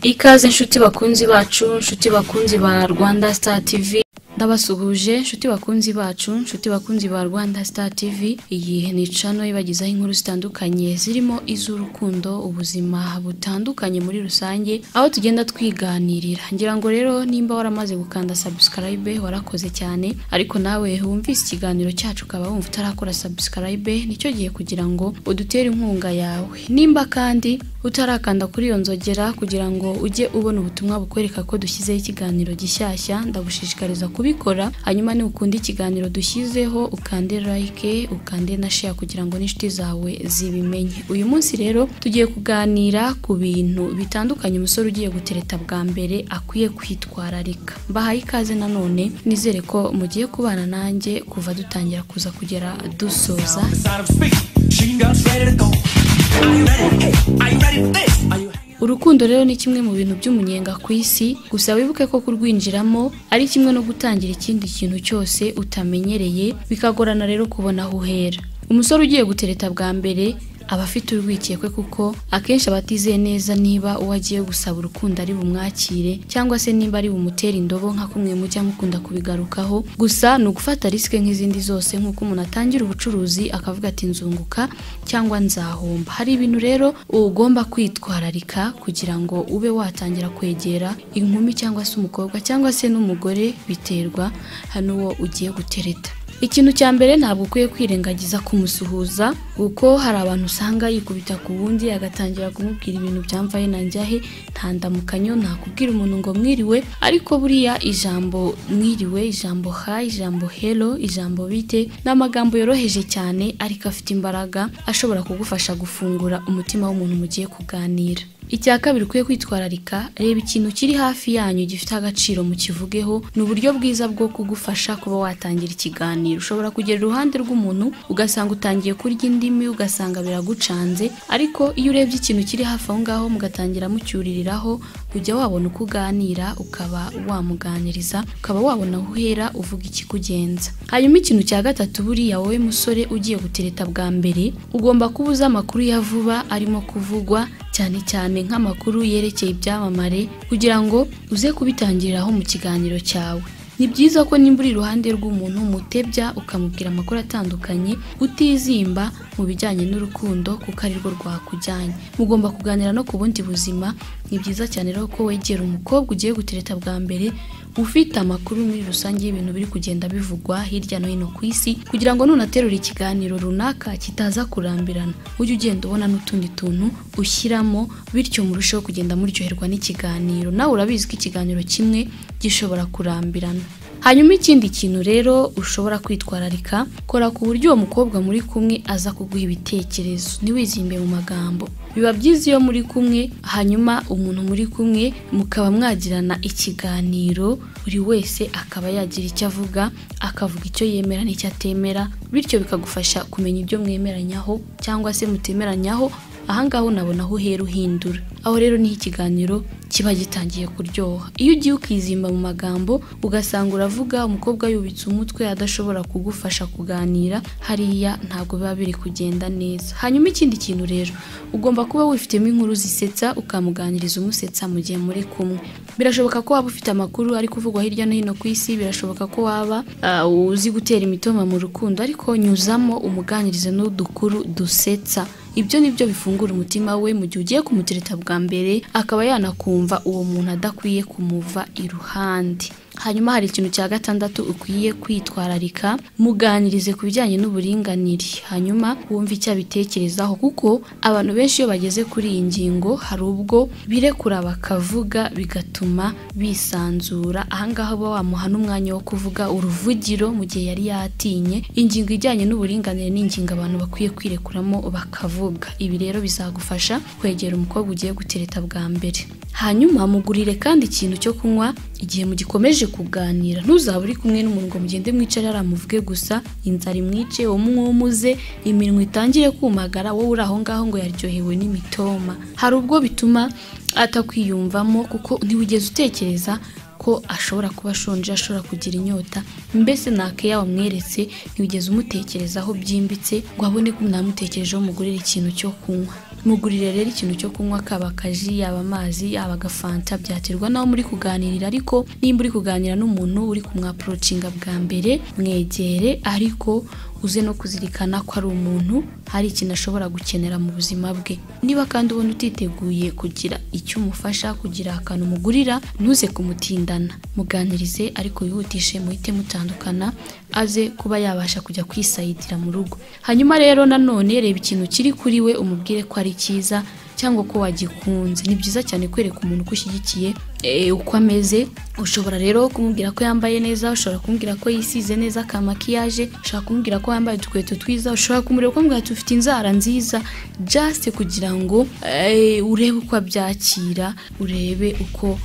Ikaze inshuti bakunzi bacu, inshuti bakunzi ba Rwanda Star TV. Ndabasuhuje inshuti bakunzi bacu, inshuti bakunzi ba Rwanda Star TV. Iyi ni channel ibagezaho inkuru zitandukanye zirimo iz'urukundo, ubuzima butandukanye muri rusange, aho tugenda twiganirira. Ngira ngo rero nimba waramaze gukanda subscribe warakoze cyane, ariko nawe wumvise ikiganiro cyacu ukaba wumva utarakora subscribe, nicyo gihe kugira ngo udutere inkunga yawe. Nimba kandi utarakanda kuri iyo nzogera kugira ngo ujye ubona ubutumwa bukwereka ko dushyizeho ikiganiro gishyashya, ndagushishikariza kubikora. Hanyuma ni ukunda ikiganiro dushyizeho ukande like, ukande na share kugira ngo n'inshuti zawe zibimenye. Uyu munsi rero tugiye kuganira ku bintu bitandukanye umusore ugiye gutereta bwa mbere akwiye kwitwararika. Mbahaye ikaze nanone, nizere ko mugiye kubana nanjye kuva dutangira kuza kugera dusoza. Urukundo rero ni kimwe mu bintu by'umunyenga ku isi, gusa wibuke ko kurwinjiramo ari kimwe no gutangira ikindi kintu cyose utamenyereye, bikagorana rero kubona aho uhera. Umusore ugiye gutereta bwa mbere aba afite urwikekwe kuko akenshi abatizeye neza niba uwo agiye gusaba urukundo ari bumwakire cyangwa se nimba ari bumutere indobo nka kumwe mujya mukunda kubigarukaho. Gusa ni ugufata risike nk'izindi zose, nk'uko umuntu atangira ubucuruzi akavuga ati nzunguka cyangwa nzahomba. Hari ibintu rero ugomba kwitwararika kugira ngo ube watangira kwegera inkumi cyangwa se umukobwa cyangwa se n'umugore, biterwa hano uwo ugiye gutereta. Ikintu cya mbere, ntabwo ukwiye kwirengagiza kumusuhuza, kuko hari abantu usanga yikubita ku wundi agatangira kumubwira ibintu byamvaye na njyahe, nta ndamukanyo, nta kubwira umuntu ngo mwiriwe. Ariko buriya ijambo mwiriwe, ijambo hi, ijambo hello, ijambo bite ni amagambo yoroheje cyane ariko afite imbaraga, ashobora kugufasha gufungura umutima w'umuntu mugiye kuganira. Icya kabiri ukwiye kwitwararika, reba ikintu kiri hafi yanyu gifite agaciro mukivugeho. Ni uburyo bwiza bwo kugufasha kuba watangira ikiganiro. Ushobora kugera iruhande rw'umuntu ugasanga utangiye kurya indimi, ugasanga biragucanze, ariko iyo urebye ikintu kiri hafi aho ngaho mugatangira mucyuririraho, ujya wabona uko uganira, ukaba wamuganiriza, ukaba wabona aho uhera uvuga ikikugenza. Hanyuma ikintu cya gatatu, buriya wowe musore ugiye gutereta bwa mbere ugomba kuba uzi amakuru ya vuba arimo kuvugwa, cyane cyane nk'amakuru yerekeye ibyamamare, kugira ngo uze kubitangiriraho mu kiganiro cyawe. Ni byiza ko nimba uri iruhande rw'umuntu mutebya ukamubwira amakuru atandukanye, utizimba mu bijyanye n'urukundo kuko ari rwo rwakujyanye. Mugomba kuganira no ku bundi buzima. Ni byiza cyane rero ko wegera umukobwa ugiye gutereta bwa mbere ufite amakuru muri rusange y'ibintu biri kugenda bivugwa hirya no hino ku isi, kugira ngo nunaterura ikiganiro runaka kitaza kurambirana, ujye ugenda ubona n'utundi tuntu ushyiramo, bityo murusheho kugenda muryoherwa n'ikiganiro. Nawe urabizi ko ikiganiro kimwe gishobora kurambirana. Hanyuma ikindi kintu rero ushobora kwitwararika, kora ku buryo uwo mukobwa muri kumwe aza kuguha ibitekerezo, ntiwizimbe mu magambo. Biba byiza iyo muri kumwe, hanyuma umuntu muri kumwe mukaba mwagirana ikiganiro, buri wese akaba yagira icyo avuga, akavuga icyo yemera n'icyo atemera, bityo bikagufasha kumenya ibyo mwemeranyaho cyangwa se mutemeranyaho. Ahangaha unabona aho uhera uhindura. Aho rero niho ikiganiro kiba gitangiye kuryoha. Iyo ugiye ukizimba mu magambo ugasanga uravuga umukobwa yubitse umutwe adashobora kugufasha kuganira, hariya ntabwo biba biri kugenda neza. Hanyuma ikindi kintu rero, ugomba kuba wifitemo inkuru zisetsa, ukamuganiriza umusetsa mu gihe muri kumwe. Birashoboka ko waba ufite amakuru ari kuvugwa hirya no hino ku isi, birashoboka ko waba uzi gutera imitoma mu rukundo, ariko nyuzamo umuganirize n'udukuru dusetsa. Ibyo nibyo bifungura umutima we mu gihe ugiye kumutereta bwa mbere, akaba yanakumva uwo muntu adakwiye kumuva iruhande. Hanyuma hari ikintu cya gatandatu ukwiye kwitwararika, muganirize ku bijyanye n'uburinganire, hanyuma wumve icyo abitekerezaho, kuko abantu benshi iyo bageze kuri iyi ngingo hari ubwo birekura bakavuga bigatuma bisanzura. Ahangaha uba wamuha n'umwanya wo kuvuga uruvugiro mu gihe yari yatinye. Ingingo ijyanye n'uburinganire ni ingingo abantu bakwiye kwirekuramo bakavuga. Ibi rero bizagufasha kwegera umukobwa ugiye gutereta bwa mbere. Hanyuma mugurire kandi ikintu cyo kunywa igihe mugikomeje kuganira. Ntuzaba uri kumwe n'umuntu ngo mugende mwicare aramuvuge gusa, inzara imwice, umwumuze, iminwa itangire kumagara, wowe uri aho ngaho ngo yaryohewe n'imitoma. Hari ubwo bituma atakwiyumvamo kuko ntiwigeze utekereza ko ashobora kuba ashonje, ashobora kugira inyota, mbese ntakeya wamweretse, ntiwigeze umutekerezaho byimbitse ngo abone ko mwamutekerejeho mugurira ikintu cyo kunywa. Mugurire rero ikintu cyo kunywa, kaba akaji, yaba amazi, yaba agafanta, byaterwa naho muri kuganirira. Ariko nimba uri kuganira n'umuntu uri kumwapproachinga bwa mbere, mwegere, ariko uze no kuzirikana ko ari umuntu, hari ikintu ashobora gukenera mu buzima bwe. Niba kandi ubona utiteguye kugira icyo umufasha, kugira akantu umugurira, ntuze kumutindana, muganirize ariko wihutishe, muhite mutandukana, aze kuba yabasha kujya kwisayidira mu rugo. Hanyuma rero nanone reba ikintu kiri kuri we, umubwire ko ari cyiza cyangwa ko wagikunze. Ni byiza cyane kwereka umuntu ko ushyigikiye uko ameze. Ushobora rero kumubwira ko yambaye neza, ushobora kumubwira ko yisize neza ka maquillage, ushobora kumubwira ko yambaye udukweto twiza, ushobora kumureba ukamubwira ati ufite inzara nziza, just kugira ngo urebe uko abyakira, urebe uko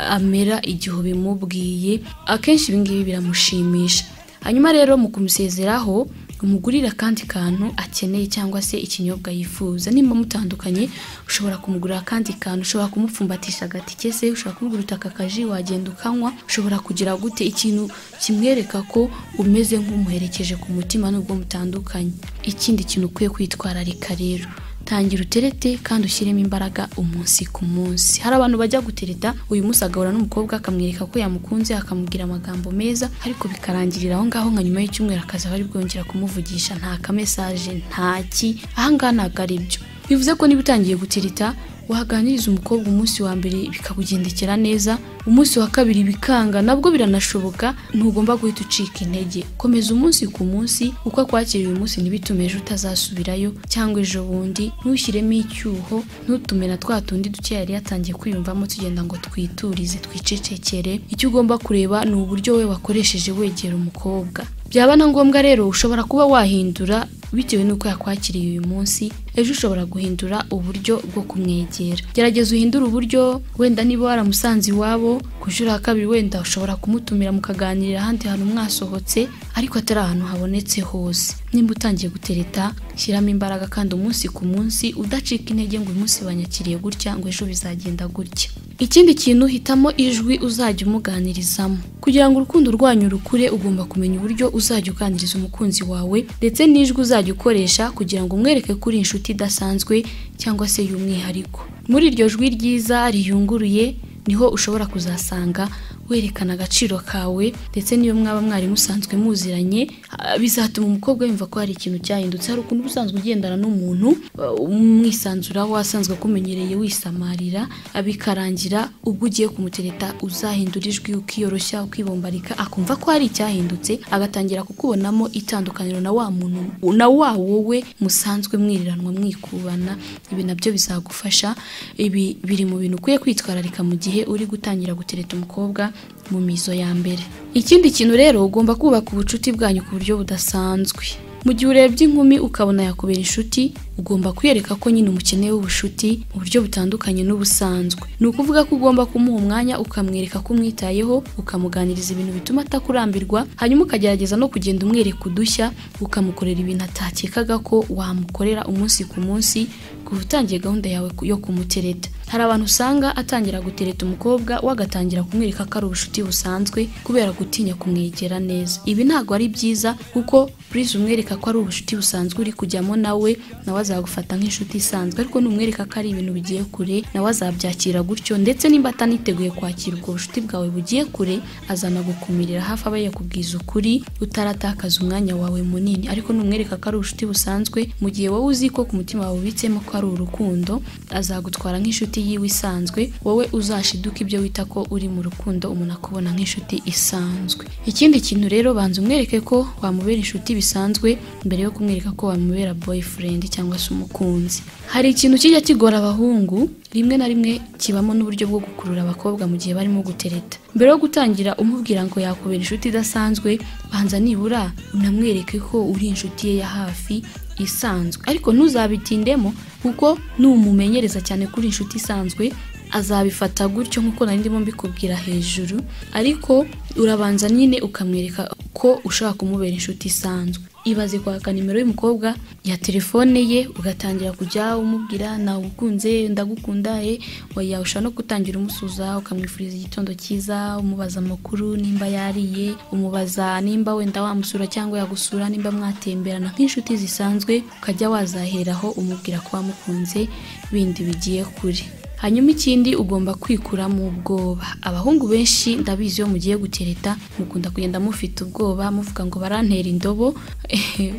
amera igihe ubimubwiye. Akenshi ibi ngibi biramushimisha. Hanyuma rero mu kumusezeraho, umugurira akandi kantu akeneye cyangwa se ikinyobwa yifuza. Nimba mutandukanye, ushobora kumugurira akandi kantu, ushobora kumupfumbatisha agatike se, ushobora kumugurira aka kaji wagenda ukanywa, ushobora kugira gute ikintu kimwereka ko umeze nk'umuherekeje ku mutima nubwo mutandukanye. Ikindi kintu ukwiye kwitwararika rero, tangira uterete kandi ushyiremo imbaraga umunsi ku munsi. Hari abantu bajya gutereta uyu munsi agahura n'umukobwa akamwereka ko yamukunze, akamubwira amagambo meza, ariko bikarangirira aho ngaho, nka nyuma y'icyumweru akaza bari bwongera kumuvugisha, nta ka message, nta ki. Aha ngaha ntabwo ari byo. Bivuze ko niba utangiye gutereta, waganiriza umukobwa umunsi wa mbere bikakugendekera neza, umunsi wa kabiri bikanga, nabwo biranashoboka, ntugomba guhita ucika intege. Komeza umunsi ku munsi, uko akwakiriye uyu munsi ntibitume ejo utazasubirayo cyangwa ejo bundi. Ntushyiremo icyuho, ntutume na twa tundi duke yari yatangiye kwiyumvamo tugenda ngo twiturize, twicecekere. Icyo ugomba kureba ni uburyo we wakoresheje wegera umukobwa. Byaba na ngombwa rero ushobora kuba wahindura bitewe n'uko yakwakiriye uyu munsi, ejo ushobora guhindura uburyo bwo kumwegera. Gerageza uhindure uburyo, wenda niba waramusanze iwabo ku nshuro ya kabiri, wenda ushobora kumutumira mukaganirira ahandi hantu mwasohotse, ariko atari ahantu habonetse hose. Nimba utangiye gutereta, shyiramo imbaraga kandi umunsi ku munsi, udacika intege ngo uyu munsi banyakiriye gutya, ngo ejo bizagenda gutya. Ikindi kintu, hitamo ijwi uzajya umuganirizamo. Kugira ngo urukundo rwanyu rukure, ugomba kumenya uburyo uzajya uganiriza umukunzi wawe, ndetse n'ijwi uzajya ukoresha kugira ngo umwereke ko uri inshuti idasanzwe cyangwa se y'umwihariko. Muri iryo jwi ryiza riyunguruye niho ushobora kuzasanga werekana agaciro kawe, ndetse niyo mwaba mwari musanzwe muziranye, bizatuma umukobwa yumva ko hari ikintu cyahindutse. Hari ukuntu usanzwe ugendana n'umuntu umwisanzuraho, wasanzwe akumenyereye wisamarira, bikarangira ubwo ugiye kumutereta uzahindura ijwi, ukiyoroshya, ukibombarika, akumva ko hari icyahindutse, agatangira kukubonamo itandukaniro na wa muntu, na wa wowe musanzwe mwiriranwa mwikubana. Ibi nabyo bizagufasha. Ibi biri mu bintu ukwiye kwitwararika mu gihe uri gutangira gutereta umukobwa mu mizo ya mbere. Ikindi kintu rero, ugomba kubaka ubucuti bwanyu ku buryo budasanzwe. Mu gihe urebye inkumi ukabona yakubera inshuti, ugomba kwiyereka ko nyine umukeneye w'ubucuti mu buryo butandukanye n'ubusanzwe. Ni ukuvuga ko ugomba kumuha umwanya, ukamwereka ko umwitayeho, ukamuganiriza ibintu bituma atakurambirwa, hanyuma ukagerageza no kugenda umwereka udushya, ukamukorera ibintu atakekaga ko wamukorera umunsi ku munsi kuva utangiye gahunda yawe yo kumutereta. Hari abantu usanga atangira gutereta umukobwa wagatangira kumwereka ko ari ubucuti busanzwe kubera gutinya kumwegera neza. Ibi ntabwo ari byiza, kuko please umwereka ko ari ubucuti busanzwe uri kujyamo nawe, nawe azagufata nk'inshuti isanzwe, ariko numwereka ko ari ibintu bigiye kure, nawe azabyakira gutyo, ndetse nimba ataniteguye kwakira ubwo bucuti bwawe bugiye kure, azanagukumirira hafi, aba yakubwiza ukuri utaratakaza umwanya wawe munini. Ariko numwereka ko ari ubucuti busanzwe, mu gihe wowe uzi ko ku mutima wawe ubitsemo ko ari urukundo, azagutwara nk'inshuti yiwe isanzwe, wowe uzashiduka ibyo wita ko uri mu rukundo, umuntu akubona nk'inshuti isanzwe. Ikindi kintu rero, banza umwereke ko wamubera inshuti bisanzwe mbere yo kumwereka ko wamubera boyfriend cyangwa se umukunzi. Hari ikintu kijya kigora abahungu rimwe na rimwe, kibamo n'uburyo bwo gukurura abakobwa mu gihe barimo gutereta. Mbere yo gutangira umubwira ngo yakubera inshuti idasanzwe, banza nibura unamwereke ko uri inshuti ye ya hafi isanzwe, ariko ntuzabitindemo, kuko numumenyereza cyane kuri inshuti isanzwe azabifata gutyo nk'uko nari ndimo mbikubwira hejuru. Ariko urabanza nyine ukamwereka ko ushobora kumubera inshuti isanzwe. Ibaze kwaka nimero y'umukobwa ya telefone ye ugatangira kujya umubwira nagukunze, ndagukunda, oya, ushobora no gutangira umusuza ukamwifuriza igitondo cyiza, umubaza amakuru nimba yariye, umubaza nimba wenda wamusura cyangwa yagusura, nimba mwatemberana nk'inshuti zisanzwe, ukajya wazaheraho umubwira ko wamukunze bindi bigiye kure. Hanyuma ikindi ugomba kwikura mu bwoba. Abahungu benshi ndabizi iyo mugiye gutereta mukunda kugenda mufite ubwoba, muvuga ngo barantera indobo.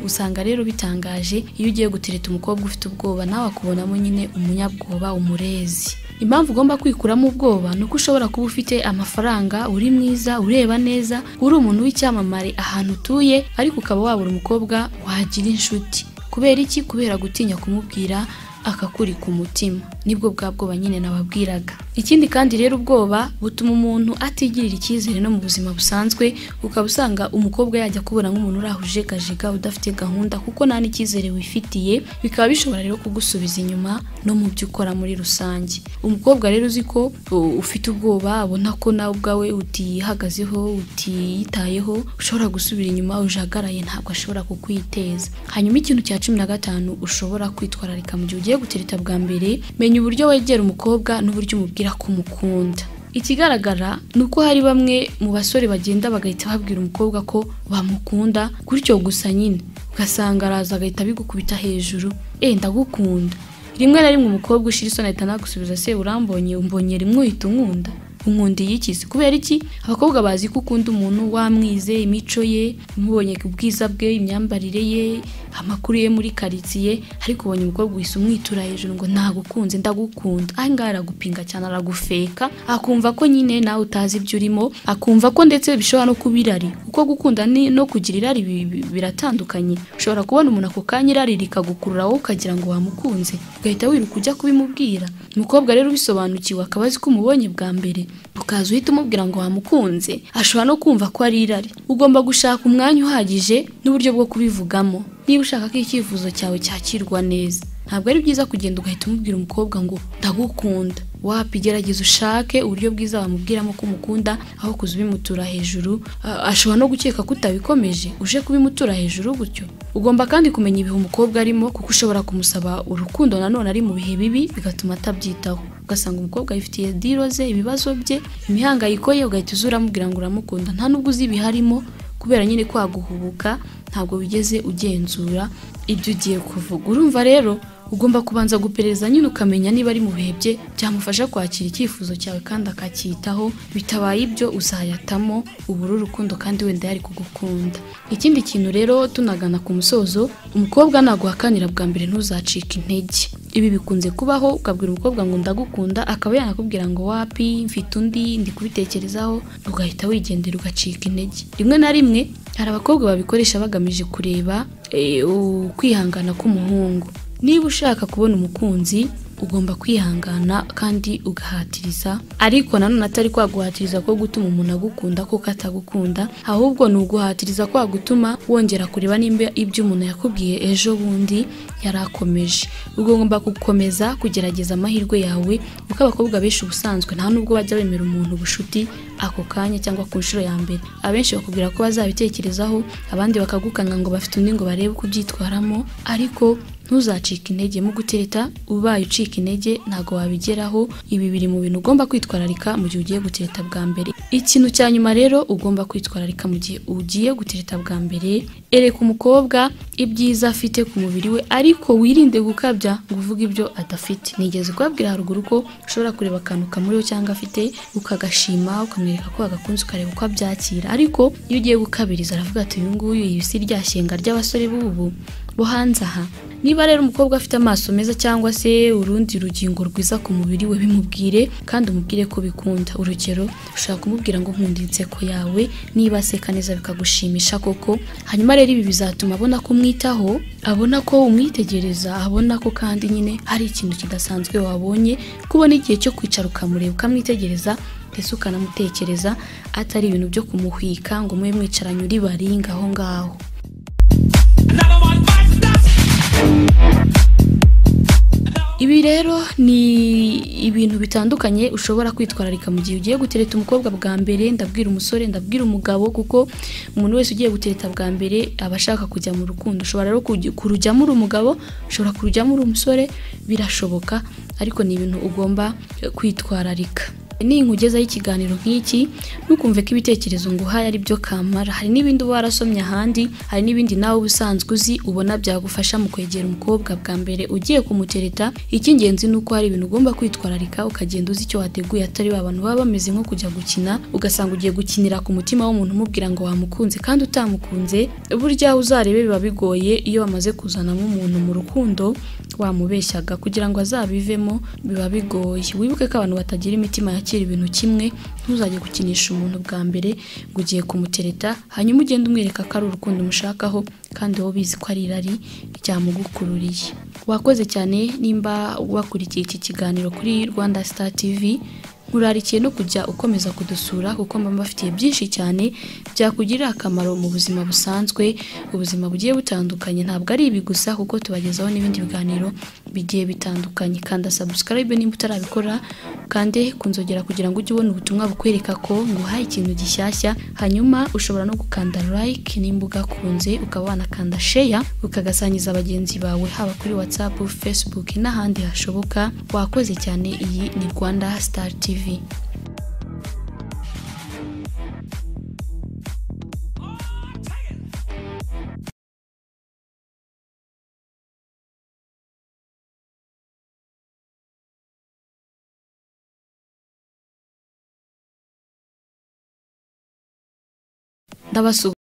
Usanga rero bitangaje iyo ugiye gutereta umukobwa ufite ubwoba, nawe akubonamo nyine umunyabwoba, umurezi. Impamvu ugomba kwikuramo ubwoba ni uko ushobora kuba ufite amafaranga, uri mwiza, ureba neza, uri umuntu w'icyamamare ahantu utuye, ariko ukaba wabura umukobwa wagira inshuti. Kubera iki? Kubera gutinya kumubwira akakuri ku mutima. Nibwo bwa bwoba nyine nababwiraga. Ikindi kandi rero ubwoba butuma umuntu atigirira icyizere no mu buzima busanzwe, ukaba usanga umukobwa yajya kubona nk'umuntu urahujegajega udafite gahunda kuko nta n'icyizere wifitiye, bikaba bishobora rero kugusubiza inyuma no mu byo ukora muri rusange. Umukobwa rero uzi ko ufite ubwoba, abona ko nawe ubwawe utihagazeho, utiyitayeho, ushobora gusubira inyuma ujagaraye, ntabwo ashobora kukwiteza. Hanyuma ikintu cya 15 ushobora kwitwararika mu gihe ugiye gutereta bwa mbere, menya uburyo wegera umukobwa n'uburyo umubwira ko umukunda. Ikigaragara ni uko hari bamwe mu basore bagenda bagahita babwira umukobwa ko bamukunda gutyo gusa nyine, ugasanga araza agahita bigukubita hejuru, ndagukunda. Rimwe na rimwe umukobwa ushira isoni ahita anagusubiza, se urambonye, umbonye rimwe uhita unkunda, unkundiye iki se? Kubera iki? Abakobwa bazi ko ukunda umuntu wamwize imico ye, umubonye ubwiza bwe, imyambarire ye, amakuru ye muri karitsiye, ariko ubonye umukobwa uhise umwitura hejuru ngo nagukunze, ndagukunda. Aha ngaha aragupinga cyane, aragufeka, akumva ko nyine nawe utazi ibyo urimo, akumva ko ndetse bishobora no kuba irari, kuko gukunda no kugira irari biratandukanye. Ushobora kubona umuntu ako kanya irari rikagukurura wowe ukagira ngo wamukunze, ugahita wiruka ujya kubimubwira. Umukobwa rero ubisobanukiwe akaba azi ko umubonye bwa mbere, ukaza uhita umubwira ngo wamukunze, ashobora no kumva ko ari irari. Ugomba gushaka umwanya uhagije n'uburyo bwo kubivugamo niba ushaka ko icyifuzo cyawe cyakirwa neza. Ntabwo ari byiza kugenda ugahita umubwira umukobwa ngo ndagukunda. Wapi, gerageza ushake uburyo bwiza wamubwiramo ko umukunda, aho kuza ubimutura hejuru. Ashobora no gukeka ko utabikomeje uje kubimutura hejuru gutyo. Ugomba kandi kumenya ibihe umukobwa arimo, kuko ushobora kumusaba urukundo nanone ari mu bihe bibi bigatuma atabyitaho. Ugasanga umukobwa yifitiye diro ze, ibibazo bye, imihangayiko ye, ugahita uza uramubwira ngo uramukunda, nta nubwo uzi ibiharimo, kubera nyine kwaguhubuka ntabwo wigeze ugenzura ibyo ugiye kuvuga. Urumva rero ugomba kubanza guperereza nyine ukamenya niba ari mu bihe bye byamufasha kwakira icyifuzo cyawe kandi akacyitaho. Bitabaye ibyo uzayatamo ubura urukundo kandi wenda yari kugukunda. Ikindi kintu rero tunagana ku musozo, umukobwa naguhakanira bwa mbere ntuzacike intege. Ibi bikunze kubaho, ukabwira umukobwa ngo ndagukunda, akaba yanakubwira ngo wapi, mfite undi, ndi kubitekerezaho, ugahita wigendera ugacika intege. Rimwe na rimwe hari abakobwa babikoresha bagamije kureba kwihangana k'umuhungu. Niba ushaka kubona umukunzi ugomba kwihangana kandi ugahatiriza, ariko nanone atari kwaguhatiriza ko gutuma umuntu agukunda kuko atagukunda, ahubwo ni uguhatiriza kwa gutuma wongera kureba nimba ibyo umuntu yakubwiye ejo bundi yarakomeje. Ugomba gukomeza kugerageza amahirwe yawe, kuko abakobwa benshi ubusanzwe nta nubwo bajya bemera umuntu ubushuti ako kanya cyangwa ku nshuro ya mbere. Abenshi bakubwira ko bazabitekerezaho, abandi bakagukanga ngo bafite undi ngo barebe uko ubyitwaramo, ariko ntuzacike intege mu gutereta. Ubaye ucika intege ntago wabigeraho. Ibi biri mu bintu ugomba kwitwararika mu gihe ugiye gutereta bwa mbere. Ikintu cya nyuma rero ugomba kwitwararika mu gihe ugiye gutereta bwa mbere, ereka umukobwa ibyiza afite ku mubiri we, ariko wirinde gukabya ngo uvuge ibyo adafite. Nigeze kubabwira haruguru ko ushobora kureba akantu kamuriho cyangwa afite ukagashima, ukamwereka ko agakunze, ukareba uko abyakira, ariko iyo ugiye gukabiriza aravuga ati uyu nguyu iyi si rya shenga ry'abasore b'ubu bo hanze aha. Niba rero umukobwa afite amaso meza cyangwa se urundi rugingo rwiza ku mubiri we, bimubwire kandi umubwire ko bikunda. Urugero, ushobora kumubwira ngo nkunda inseko yawe, niba aseka neza bikagushimisha koko. Hanyuma rero ibi bizatuma abona ko umwitaho, abona ko umwitegereza, abona ko kandi nyine hari ikintu kidasanzwe wabonye. Kubona igihe cyo kwicara ukamureba, ukamwitegereza ndetse ukanamutekereza, atari ibintu byo kumuhwika ngo mube mwicaranye uri baringa aho ngaho. Ibi rero ni ibintu bitandukanye ushobora kwitwararika mu gihe ugiye gutereta umukobwa bwa mbere. Ndabwira umusore, ndabwira umugabo, kuko umuntu wese ugiye gutereta bwa mbere aba ashaka kujya mu rukundo. Ushobora rero kurujyamo uri umugabo, ushobora kurujyamo uri umusore, birashoboka, ariko ni ibintu ugomba kwitwararika. Ninkugezaho ikiganiro nk'iki, ntukumve ko ibitekerezo nguhaye ari byo kamara. Hari n'ibindi uba warasomye ahandi, hari n'ibindi nawe ubusanzwe uzi ubona byagufasha mu kwegera umukobwa bwa mbere ugiye kumutereta. Icy'ingenzi ni uko hari ibintu ugomba kwitwararika, ukagenda uzi icyo wateguye, atari ba bantu baba bameze nko kujya gukina, ugasanga ugiye gukinira ku mutima w'umuntu umubwira ngo wamukunze kandi utamukunze. Burya uzarebe biba bigoye iyo bamaze kuzanamo umuntu mu rukundo wamubeshyaga, kugira ngo azabivemo biba bigoye. Wibuke ko abantu batagira imitima yakira ibintu kimwe. Ntuzajye gukinisha umuntu bwa mbere ngo ugiye kumutereta, hanyuma ugende umwereka ko ari urukundo umushakaho kandi wowe ubizi ko ari irari ryamugukururiye. Wakoze cyane nimba wakurikiye iki kiganiro kuri Rwanda Star TV. Nkurarikiye no kujya ukomeza kudusura, kuko mba mbafitiye byinshi cyane byakugirira akamaro mu buzima busanzwe, ubuzima bugiye butandukanye. Ntabwo ari ibi gusa, kuko tubagezaho n'ibindi biganiro bigiye bitandukanye. Kanda subscribe nimba utarabikora, kande kunzogera kugira ngo ujye ubona ubutumwa bukwereka ko nguhaye ikintu gishyashya. Hanyuma ushobora no gukanda like nimba ugakunze, ukaba wanakanda share ukagasangiza bagenzi bawe, haba kuri WhatsApp, Facebook n'ahandi hashoboka. Wakoze cyane. Iyi ni Rwanda Star TV. Ndabasuhuza.